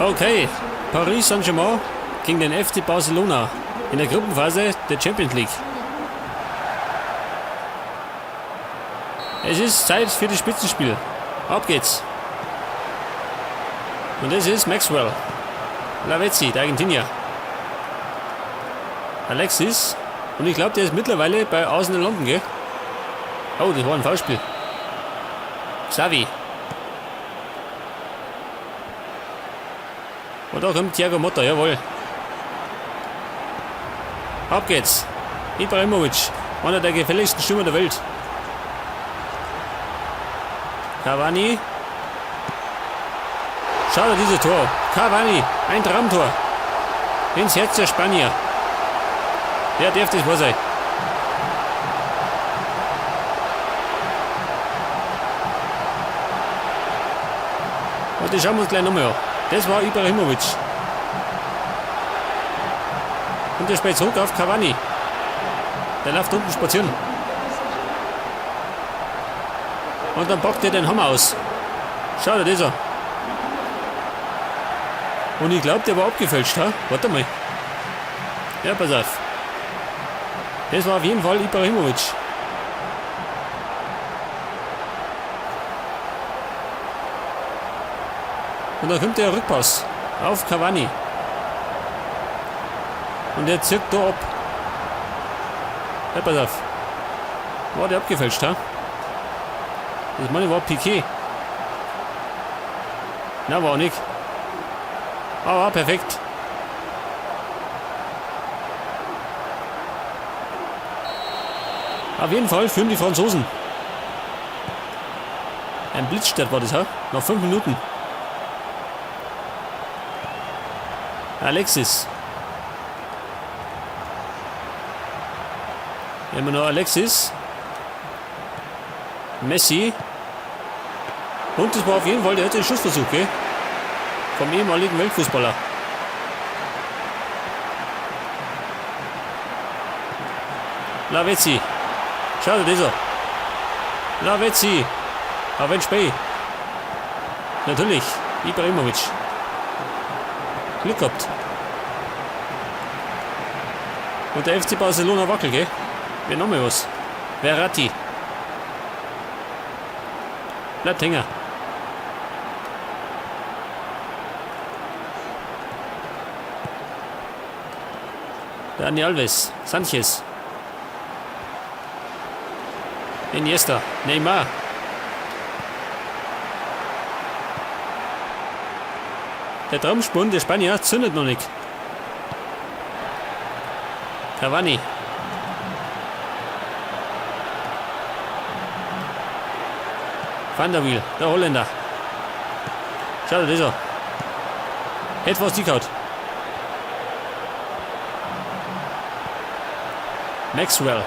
Okay, Paris Saint-Germain gegen den FC Barcelona in der Gruppenphase der Champions League. Es ist Zeit für das Spitzenspiel. Ab geht's. Und das ist Maxwell. Lavezzi, der Argentinier. Alexis. Und ich glaube, der ist mittlerweile bei Arsenal London, gell? Oh, das war ein Foulspiel. Xavi. Und da kommt Thiago Motta, jawohl. Ab geht's. Ibrahimovic, einer der gefährlichsten Stürmer der Welt. Cavani. Schau dir dieses Tor. Cavani, ein Traumtor. Ins Herz der Spanier. Wer darf das wahr sein? Und das schauen wir uns gleich nochmal an. Das war Ibrahimovic. Und der spielt zurück auf Cavani. Der läuft unten spazieren. Und dann packt er den Hammer aus. Schau dir das an. Und ich glaube, der war abgefälscht. Ha? Warte mal. Ja, pass auf. Das war auf jeden Fall Ibrahimovic. Und da kommt der Rückpass auf Cavani. Und der zirkt da ab. Ja, pass auf. War der abgefälscht, ha? Das meine war Piqué. Na, war auch nicht. Aber perfekt. Auf jeden Fall führen die Franzosen. Ein Blitzstart war das, ha? Nach 5 Minuten. Alexis. Immer noch Alexis. Messi. Und das war auf jeden Fall der erste Schussversuch, gell? Vom ehemaligen Weltfußballer. Lavezzi. Schau dir das an. Lavezzi. Aber wenn Spey. Natürlich. Ibrahimovic. Glück gehabt. Und der FC Barcelona wackelt, gell? Wer noch mal was? Verratti. Bleibt hängen. Dani Alves, Sanchez. Iniesta, Neymar. Der Traumspund der Spanier zündet noch nicht. Cavani. Van der Wiel, der Holländer. Schau dir das an. Hätte fast die gehauen. Maxwell.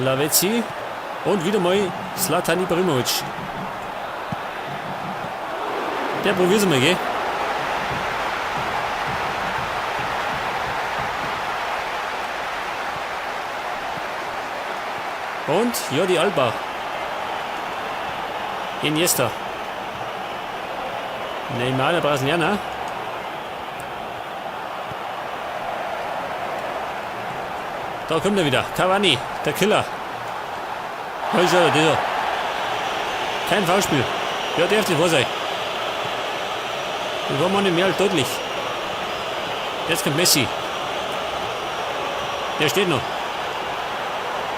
Lavezzi. Und wieder mal Zlatan Ibrahimovic. Der probiert's mal, gell? Und Jordi Alba. Iniesta. Neymar, der Brasilianer. Da kommt er wieder. Cavani, der Killer. Schau, dieser. Kein Foulspiel. Ja, darf das wahr sein. Das war mal nicht mehr als deutlich. Jetzt kommt Messi. Der steht noch.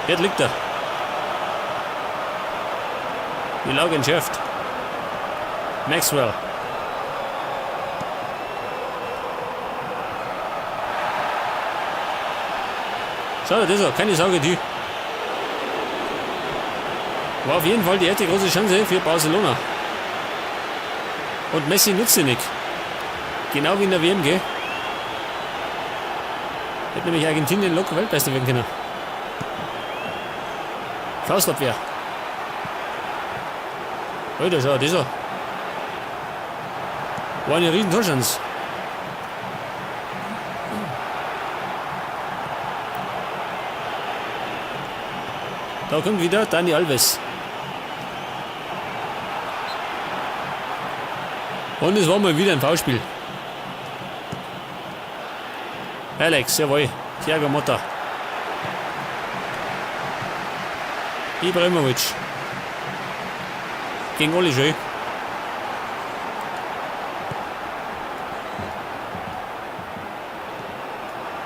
Jetzt liegt er. Die Lage entschärft. Maxwell. Schau dir das an, keine Sorge, die. War auf jeden Fall die erste große Chance für Barcelona. Und Messi nutzt sie nicht. Genau wie in der WM, gell? Hätte nämlich Argentinien locker Weltmeister werden können. Faustabwehr. Alter, schau, das an. War eine riesen Torchance. Da kommt wieder Dani Alves. Und es war mal wieder ein Foulspiel. Alex, jawohl. Thiago Motta. Ibrahimovic. Gegen Oli Schö.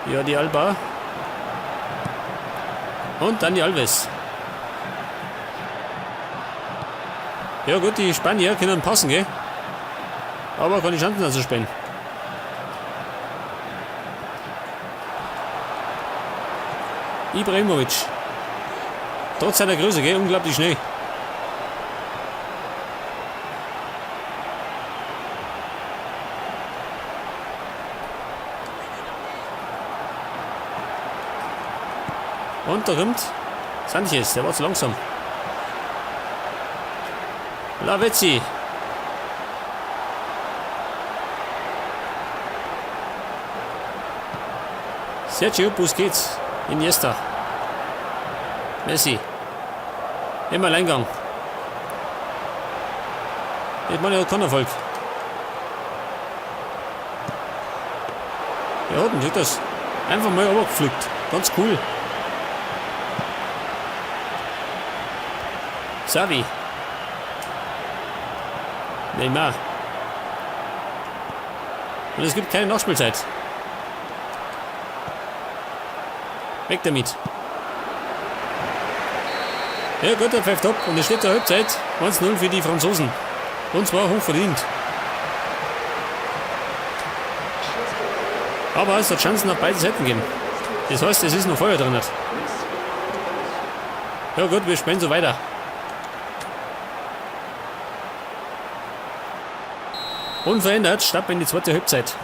Jordi Alba. Und Dani Alves. Ja gut, die Spanier können passen, gell? Aber keine Chancen dazu spielen. Ibrahimovic. Trotz seiner Größe, gell? Unglaublich schnell. Und da kommt Sanchez, der war zu langsam. Lavezzi. Sergio Busquets. Iniesta. Messi. Immer Alleingang. Ich meine, er hat keinen Erfolg. Ja, dann sieht das. Einfach mal runtergepflückt. Ganz cool. Xavi. Neymar. Und es gibt keine Nachspielzeit. Weg damit. Ja gut, der pfeift ab und es steht zur Halbzeit 1-0 für die Franzosen. Und zwar hochverdient. Aber es hat Chancen auf beide Seiten gegeben. Das heißt, es ist noch Feuer drin. Ja gut, wir spielen so weiter. Unverändert starten wir in die zweite Halbzeit.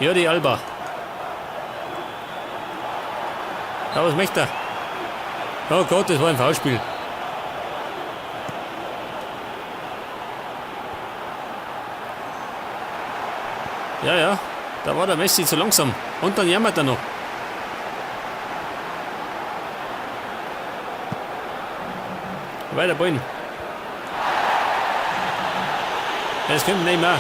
Jordi Alba. Ja, was möchte er? Oh Gott, das war ein Foulspiel. Ja, ja, da war der Messi zu langsam. Und dann jammert er noch. Weiter Ballen. Es kommt Neymar.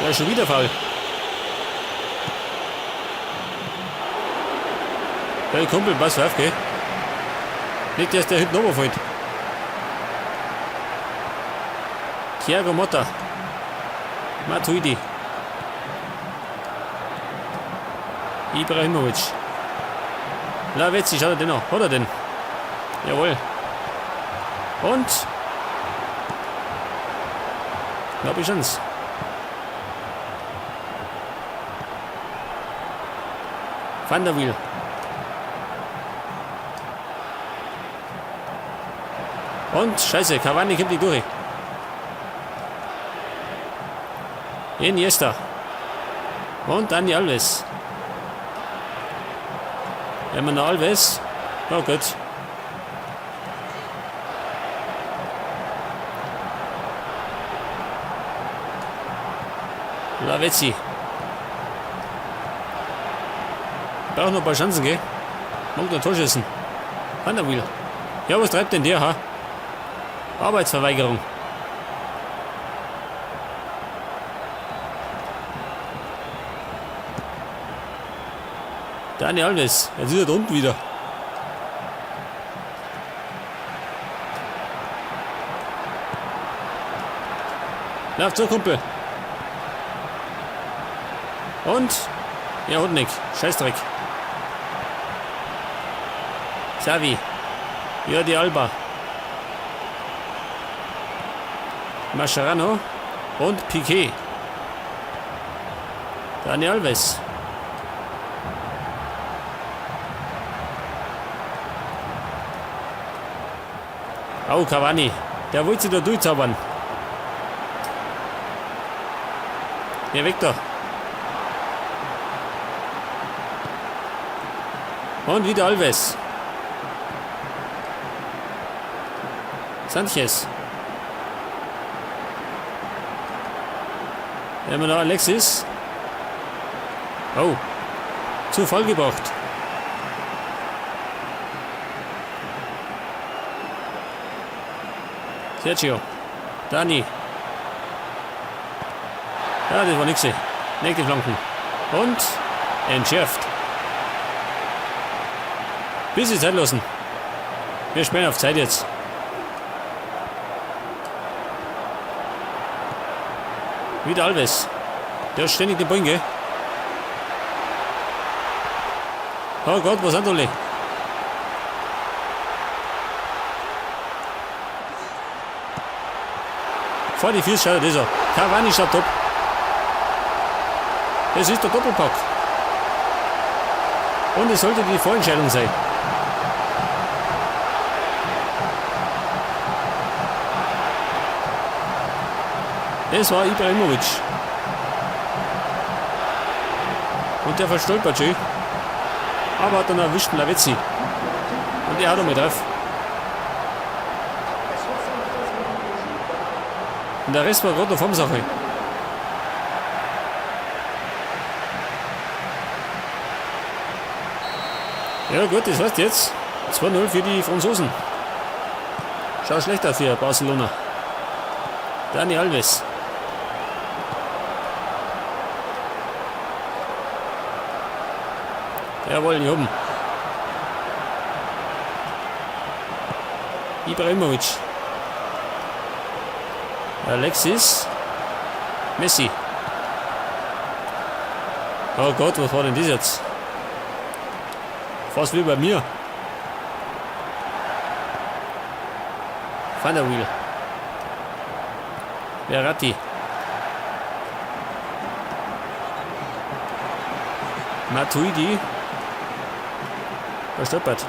Ja, schon wieder faul. Hey Kumpel, pass auf, gell? Nicht, dass der hinten runterfällt. Thiago Motta. Matuidi. Ibrahimovic. Lavezzi, schaut er den noch? Hat er den? Jawohl. Und? Glaube ich Chance. Van der Wiel. Und Scheiße, Cavani kommt nicht durch. Iniesta. Und Dani Alves. Wenn Alves. Oh Gott. Lavezzi. Braucht noch ein paar Chancen, gell? Mag noch Tor schießen. Van der Wiel. Ja, was treibt denn der, ha? Arbeitsverweigerung. Dani Alves, jetzt ist er da unten wieder. Lauf zu, Kumpel. Und? Ja, hat nix. Scheißdreck. Xavi. Jordi Alba. Mascherano. Und Piqué. Dani Alves. Oh, Cavani. Der wollte sich da durchzaubern. Ja, weg da. Und wieder Alves. Sanchez. Wir haben da Alexis. Oh. Zu voll gebracht. Sergio. Dani. Ja, das war nix. Nächste Flanken. Und entschärft. Bisschen Zeit lassen. Wir spielen auf Zeit jetzt. Wieder Alves. Der hat ständig den Ball, gell? Oh Gott, was sind alle? Vor die Füße, schaut das an. Cavani schaut top. Das ist der Doppelpack. Und es sollte die Vorentscheidung sein. Es war Ibrahimovic. Und der verstolpert schön. Aber hat dann erwischt Lavezzi. Und er hat nochmal drauf. Und der Rest war gerade noch Formsache. Ja gut, das heißt jetzt 2-0 für die Franzosen. Schaut schlecht aus für Barcelona. Dani Alves. Jawohl, die oben. Ibrahimovic. Alexis. Messi. Oh Gott, was war denn das jetzt? Fast wie bei mir. Van der Wiel. Verratti. Matuidi. Verstolpert.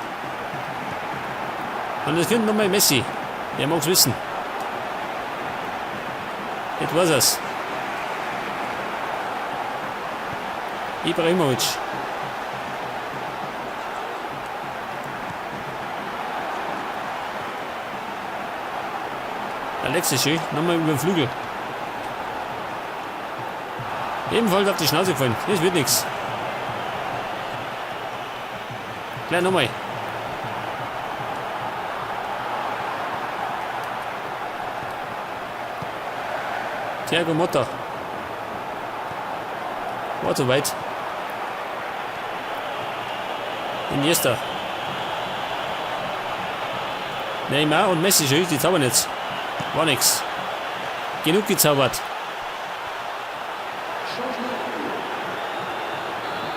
Und es kommt nochmal Messi. Der mag's wissen. Jetzt war's es. Ibrahimovic. Alexis, schön. Nochmal über den Flügel. Ebenfalls auf die Schnauze gefallen. Das wird nichts. Gleich nochmal. Thiago Motta. War zu weit. Iniesta. Neymar und Messi, schön, die zaubern jetzt. War nix. Genug gezaubert.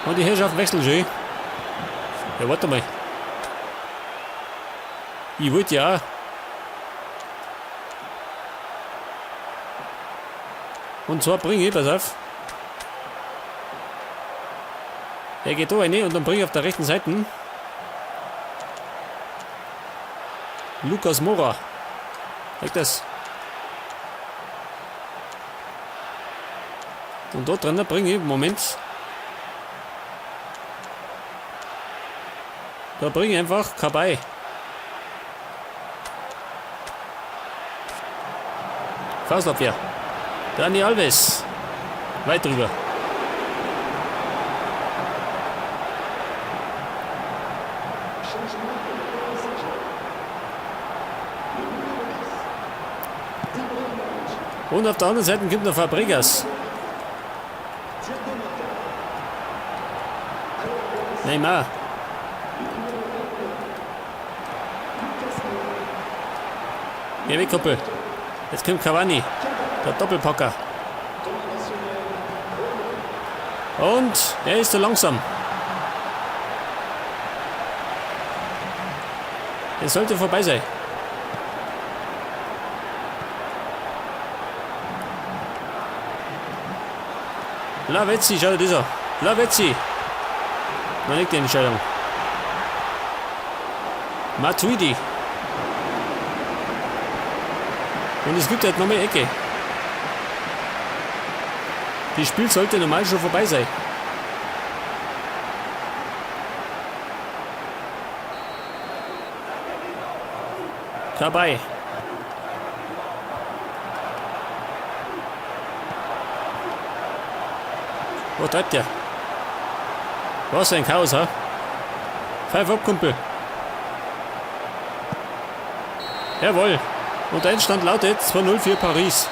Und die Herrschaften wechseln schön. Ja, warte mal. Ich wollte ja auch. Und zwar bringe ich, pass auf. Er geht da rein und dann bringe ich auf der rechten Seite Lucas Moura. Weg das. Und dort drin bringe ich, Moment. Da bringe ich einfach Kabay. Faustabwehr. Dani Alves. Weit drüber. Und auf der anderen Seite kommt noch Fabregas. Neymar. Geh weg, Kumpel. Jetzt kommt Cavani. Der Doppelpacker. Und er ist zu langsam. Es sollte vorbei sein. Lavezzi, schau dir das an. Lavezzi. Noch nicht die Entscheidung. Matuidi. Und es gibt halt nochmal Ecke. Das Spiel sollte normal schon vorbei sein. Dabei. Wo treibt der? Was ein Chaos, ha? Pfeif ab, Kumpel. Jawohl. Und der Endstand lautet 2-0 für Paris.